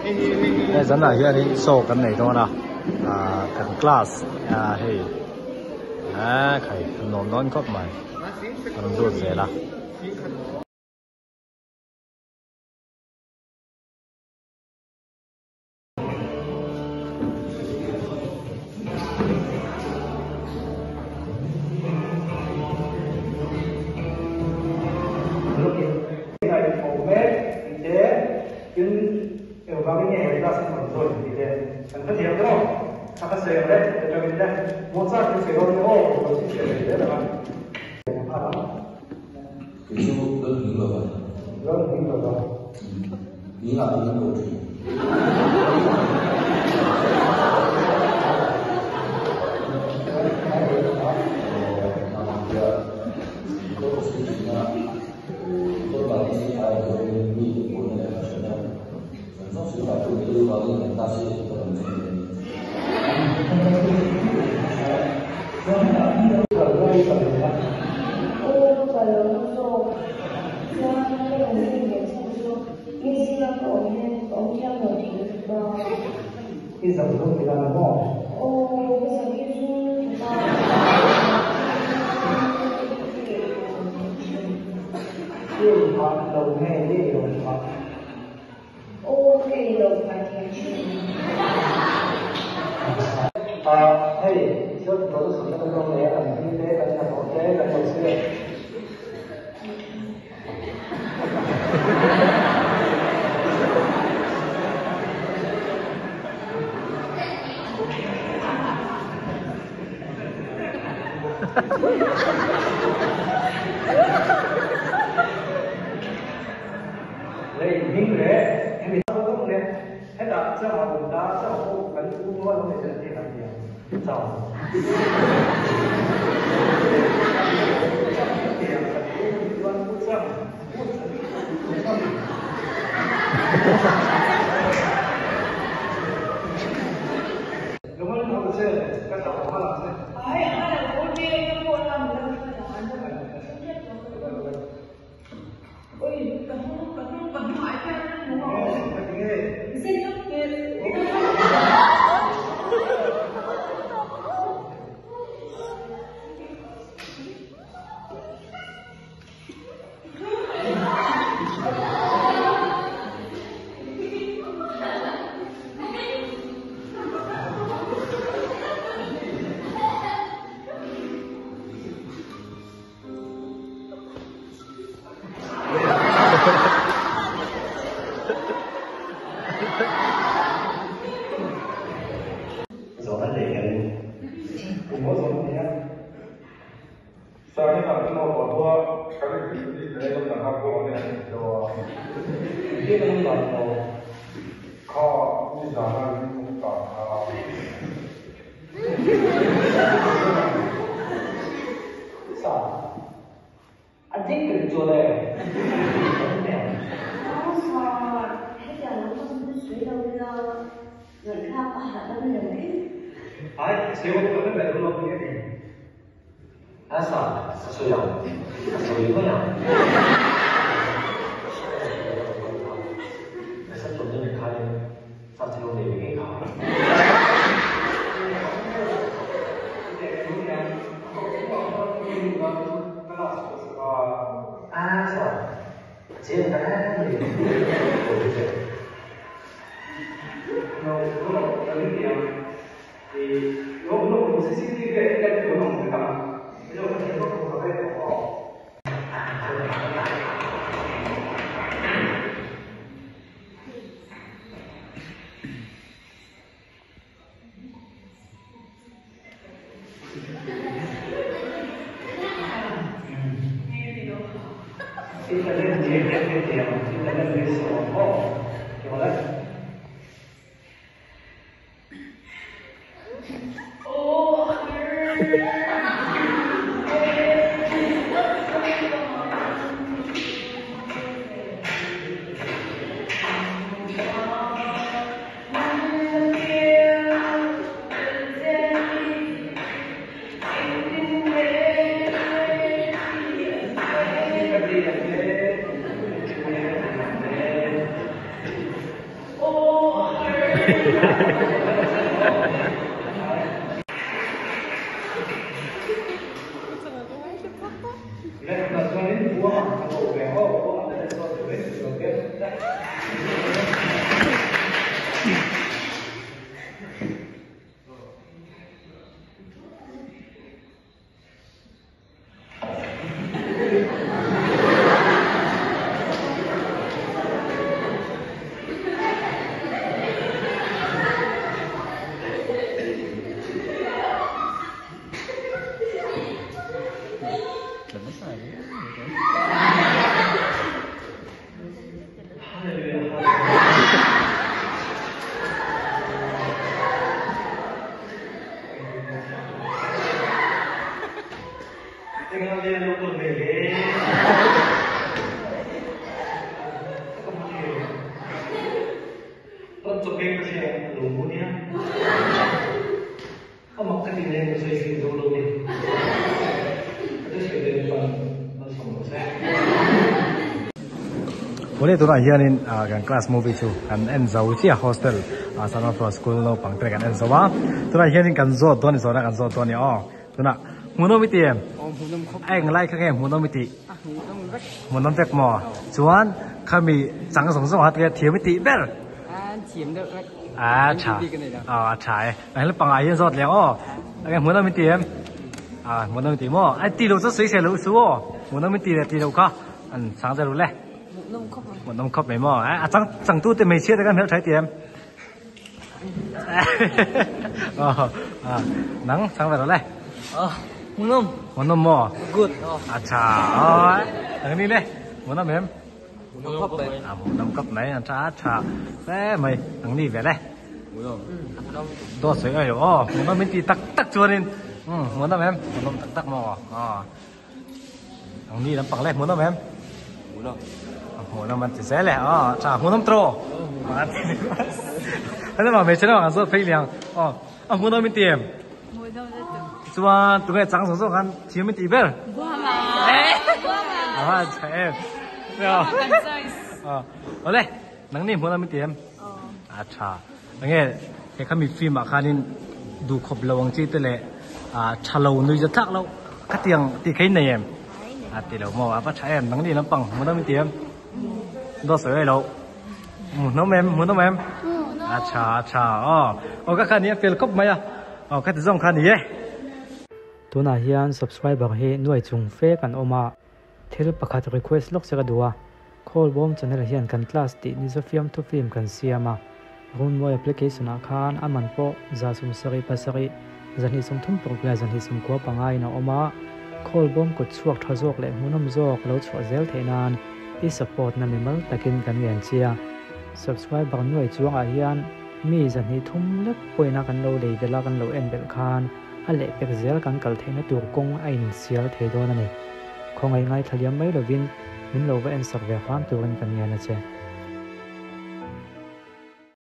He zanah hianin show kan nei dawn a, ah kan class ah hei ah khai nuam dawn khawp mai a rawn lut zel a. Kei chu Lalhming lova. Hming ah tuin ko thin. Awle tunah hianin kan class movie chu kan en zo chiah hostel Sunflower school naupang te kan en zo a tunah hianin kan zawt dawn a ni zawhna kan zawt dawn a ni aw tunah hmuhnawm i ti em a eng lai kha nge hmuhnawm i tih hmuhnawm vek maw chuan khami chang zawng zawng a tia thiam i tih ber a tha aw a tha e Eng pangah hian zawt leh aw eng hmuhnawm in ti em ah hmuhnawm in ti maw ai ti lo chu sawi se lo su aw hmuhnawm in ti leh ti lo kha an chang zel le hmuhnawm khawp mai maw a chang chang tu te hmeichhia te khan hmeltha i ti em aw nang chang ve rawh le hmuhnawm hmuhnawm maw good a tha aw eng ni le hmuhnawm em Hmuhnawm khawp mai. A hmuhnawm khawp mai an tha tha hle mai ang ni ve le. Hmuhnawm. Dawt sawi aih lo aw hmuhnawm in ti tak tak chuanin umm hmuhnawm em hmuhnawm tak tak maw aw ang ni lampang le hmuhnawm em. Hmuhnawm. Hmuhnawm an ti zel e aw tha hmuhnawm tawh hello ma hmeichhe lamah kan zawt phei liang aw a hmuhnawm in ti em. Hmuhnawm lutuk. Chuan tunge chang zawng zawng khan thiam in tih ber? Buama. Buama. A tha em. Buama kan choice. Awle nangni hmuhnawm in ti em? Aw. A tha. Enge he khami film ah khanin duhkhawp lo ang chi te leh tha lo nui za tlak loh khatiang tih kha in nei em? A ti lo maw a va tha em nangni lampang hmuhnawm in ti em? Dawt sawi aih loh. Hmuhnawm em hmuhnawm em? A tha a tha aw. Aw ka kha ni a fel khawp mai a. Aw ka ti zawng kha ni e. Tunah hian subscriber hi nuai chung fe kan awm a, thil pakhat request lawk che ka duh a, Khawlbawm channel hian kan class tih ni zafiam thu film kan siam a, Runmawi application ah khan a man pawh 170 pasarih, 236 leh 290 panga in a awm a, Khawlbawm kut chhuak tha zawk leh hmuhnawm zawk lo chhuah zel theih nan i support na mimal takin kan ngen chia. Subscriber nuai chuangah hian mi 230 lek pawina kan lo lei belh a kan lo en belh khan a lehpek zel kan kal theihna tur kawng a insial thei dawn a ni. Khawngaih ngaithla liam mai lovin min lo va en sak ve hram turin kan ngen a che.